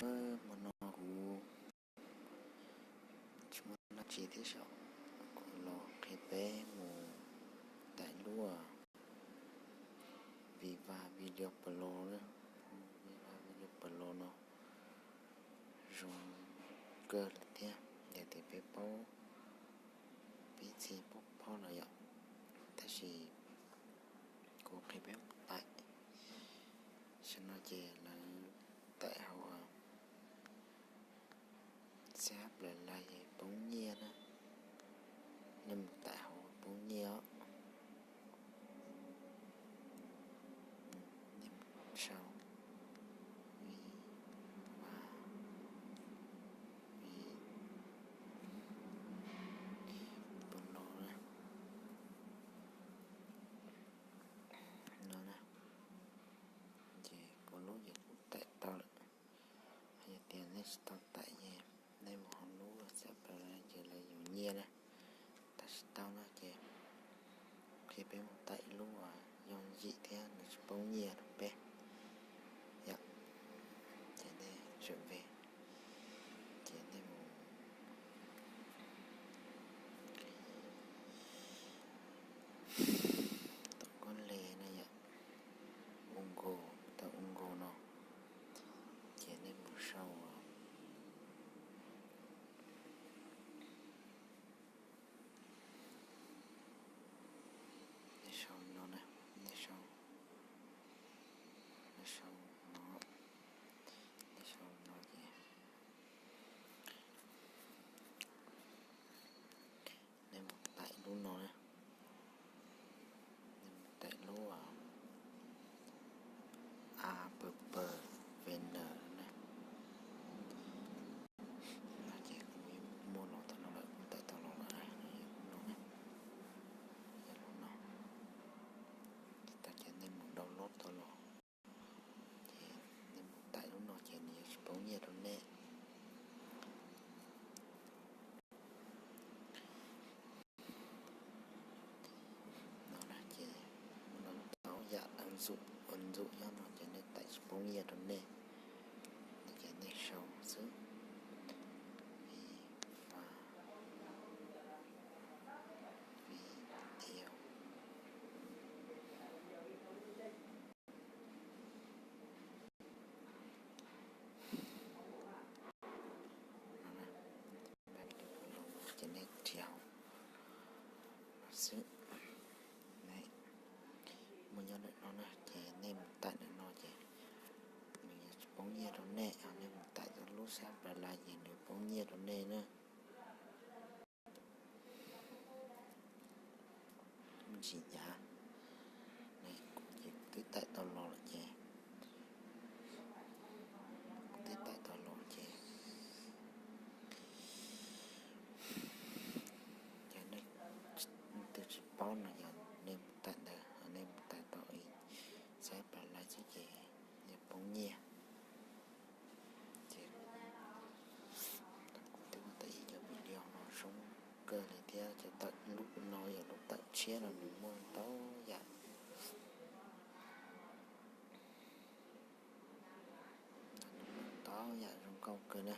Hmo no kuv tsis muaj dab tsi thiab, kuv los qhia peb mus taim lub Viva Video Pro na. Viva Video Pro no zoo kawg li thiab, yog tias peb paub, peb txhij paub phob los yom. Tab sis kuv qhia peb mus taim. Tam sim no ces lawv taim hauv C H Playlist poob nyiaj na. Nej mus taim hauv poob nyiaj os. Nej mus sau Viva, Viva Pro no na. Ces kuv lub ces kuv taim tau lawm. Yog tias nej tsis tau taim ces nej mus hauv lub C H Playlist ces lawv yuav nyiaj na. Taim tsis tau no ces qhia peb mus taim lub uas yooj yim thiab nws tsis poob nyiaj rau peb yom. Ces nej sawv ve, ces nej mus tom nkuaj le na yom, Google, tau Google no, ces nej mus sau, nej sau no na, nej sau, nej sau no, nej sau no ces nej mus taim lub no na, nej mus taim lub App Veneur na. No ces kuv muaj los tau no lawm, kuv taim tau los lawm, no, yog lub no. Tag ces nej mus download tau los, ces nej mus taim lub no ces nws yuav tsis poob nyiaj rau nej. No na ces no tau yam ntxum, ntxum nyob no ces nej taim tsis poob nyiaj rau nej, no ces nej sau xwb. Viva Video. Ces nej nrhiav hauv no xwb. Muaj nyob ntawm no na, ces nej mus taim ntawm no ces nws yuav tsis poob nyiaj rau nej. Nej mus taim lub C H Playlist ces nws poob nyiaj rau nej na. Mus tsis nyav, kuv ces kuv twb taim tau los lawm ces, kuv twb taim tau los ces, ces nej leej twg tsis paub no yog nej mus taim ntawd, nej mus taim tau C H Playlist xwb ces yuav poob nyiaj. Ces kuv twb muab tau ib co video no zoo kawg li thiab, ces tawm lub no yog lub tawm tshiab no nws muaj ntau yam, nws muaj ntau yam zoo nkauj kawg na.